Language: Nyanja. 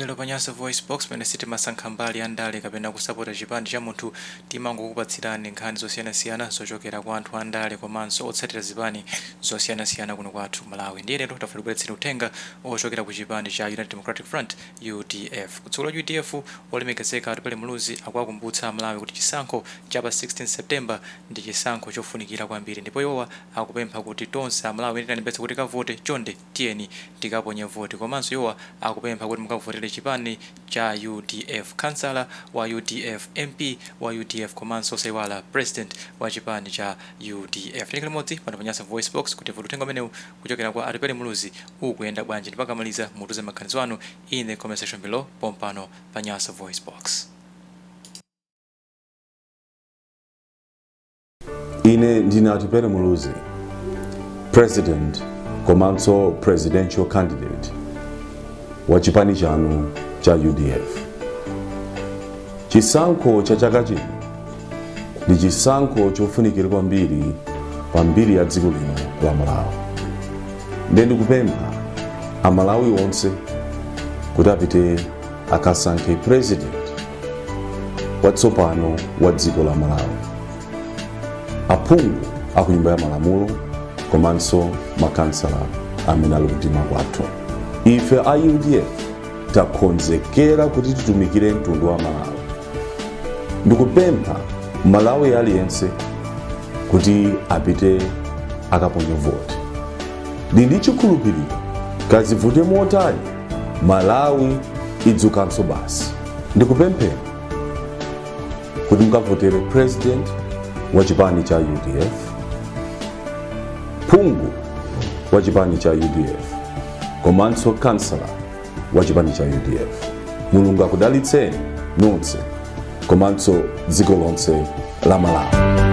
Lero pa Nyasa VoiceBox, pamene sitimasankha mbali ya ndale kapena kusapota chipani cha munthu, timangokupatsirani nkhani zosiyanasiyana zochokera kwa anthu andale komanso otsatira zipani zosiyanasiyana kuno kwathu Malawi. Ndiye lero tafuna kubweretsera uthenga ochokera ku chipani cha United Democratic Front, UDF. Kutsogolo UDF, olemekezeka Atupele Muluzi, akuwakumbutsa Amalawi kuti chisankho cha pa 16 September ndi chisankho chofunikira kwambiri, ndipo iwowa akupempha kuti tonse Amalawi amene tinalembetsa kuti kavote, chonde tiyeni tikaponye voti. Komanso iwowa akupempha kuti mukavotere chipani cha UDF, kansala wa UDF, MP wa UDF, komanso osaiwala president wa chipani cha UDF. Tiyeni limodzi pano pa Nyasa Voice Box kuti uthenga umenewu kuchokera kwa Atupele Muluzi ukuyenda bwanji, ndipo akamaliza mutuze maganizo anu in the comment section below pompano pa Nyasa Voice Box. Ine ndine Atupele Muluzi, president komanso presidential candidate wa chipani chanu cha UDF. Chisankho cha chaka chino ndi chisankho chofunikira kwambiri pa mbiri ya dziko lino la Malawi. Ndiye ndikupempha Amalawi onse kuti apite akasankhe president watsopano wa dziko la Malawi, aphungu aku Nyumba ya Malamulo komanso makansala amene ali kumtima kwathu. Ife a UDF takonzekera kuti titumikire mtundu wa Malawi. Ndikupempha Malawi aliyense kuti apite akaponye voti. Ndi ndi chikhulupiriro, kazivute motani, Malawi idzukanso basi. Ndikupempheni kuti mukavotere president wa chipani cha UDF, phungu wa chipani cha UDF, komanso kansala wa chipani cha UDF. Mulungu akudalitseni nonse komanso dziko lonse la Malawi.